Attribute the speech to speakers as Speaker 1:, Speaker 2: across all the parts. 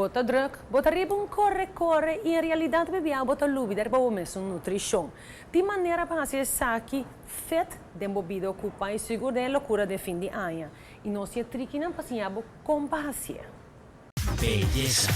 Speaker 1: Bo ta druk, bo ta riba un kore kore i en realidat bebia bo ta lubida riba bo mesun nutrishon. Tin manera pa hasi esaki fit den bo bida okupa i sigur den e lokura den fin di aña. I nos tin e trikinan pa siña bo kon pa hasié.
Speaker 2: Beyesa.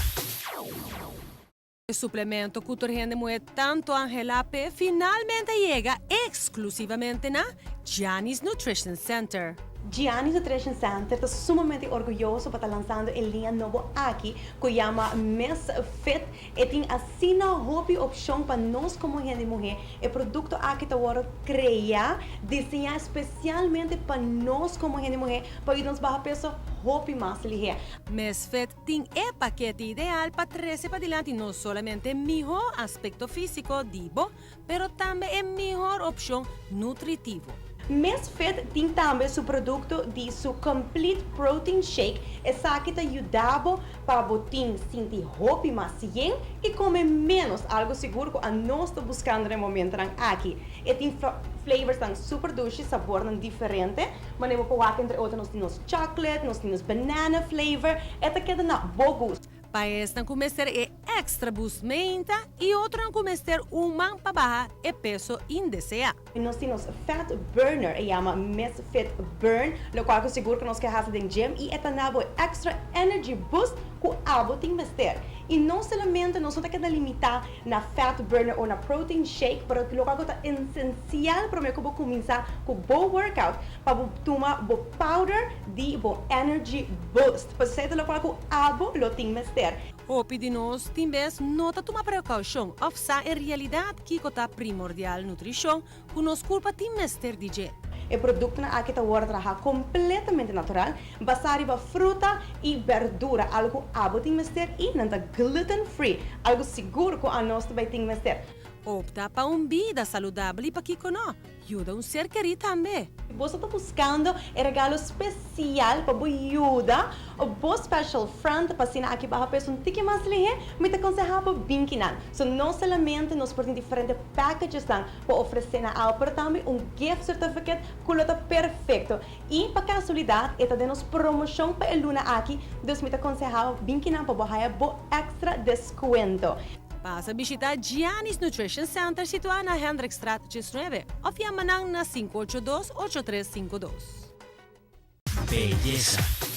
Speaker 1: E suplemento ku tur hende muhé tantu anhelá p'e finalmente a yega eksklusivamente na Gianni's Nutrition Center.
Speaker 3: Gianni's Nutrition Center ta sumamente orguyoso pa ta lansando e liña nobo aki ku yama Miss Fit. E tin asina hopi opshon pa nos komo hende muhé. E produkto aki ta wòrdu kreá, diseñá spesialmente pa nos komo hende muhé pa yuda nos baha peso hopi mas lihé.
Speaker 1: Miss Fit Tin e pakete ideal pa trece padilanti no solamente miho aspecto fisico di bo, pero tambe e mihor opcion nutritivo.
Speaker 3: Miss Fit tin tambe su producto di su Complete Protein Shake, esaki ta yuda bo pa bo tin sinti hopi mas yen y come menos, algo sigur cu anos ta buscando na e momentonan aki. E tin flavorsnan super dushi, sabornan diferente. Manera bo por wak entre otro nos tin nos chocolate, nos tin nos banana flavor, e ta keda na bo gusto.
Speaker 1: Pa esnan ku mester e extra boost meinta i otronan ku mester un man pa baha e peso indeseá.
Speaker 3: Nos tin nos fat burner, e yama Miss Fit Burn, lokual ku sigur ku nos ke hasi den gym i e ta na bo e extra energy boost ku abo tin mester. I no solamente nos no ta keda limitá na fat burner o na protein shake, pero lokual ku ta esensial promé ku bo kuminsá ku bo workout pa bo tuma bo powder di bo energy boost. Pasobra esei ta lokual ku abo lo tin mester.
Speaker 1: Hopi di nos tin bes no ta tuma prekoushon òf sa en realidat kiko ta primordial nutrishon ku nos kurpa tin mester di dje.
Speaker 3: E produktonan aki ta wòrdu trahá kompletamente natural, basá riba fruta i bèrdura, algu ku abo tin mester i nan ta gluten free, algu sigur ku anos ta bai tin mester.
Speaker 1: Opta pa un bida saludabel i pakiko no, yuda un ser kerí tambe.
Speaker 3: Boso ta buskando e regalo spesial pa bo yuda bo special friend pa asina aki baha peso un tiki mas lihé? Mi ta konsehá bo bin kinan. So no solamente nos por tin diferente packagesnan pa ofresé na awe, pero tambe un gift certificate ku lo ta perfekto. I pa kasualidat e ta den nos promoshon pa e luna aki, dus mi ta konsehá bo bin kinan pa bo haya bo èkstra deskuento.
Speaker 1: Pasa bishita Gianni's Nutrition Center situá na Hendrikstraat 19 òf yama nan na 582 8352.
Speaker 2: Beyesa.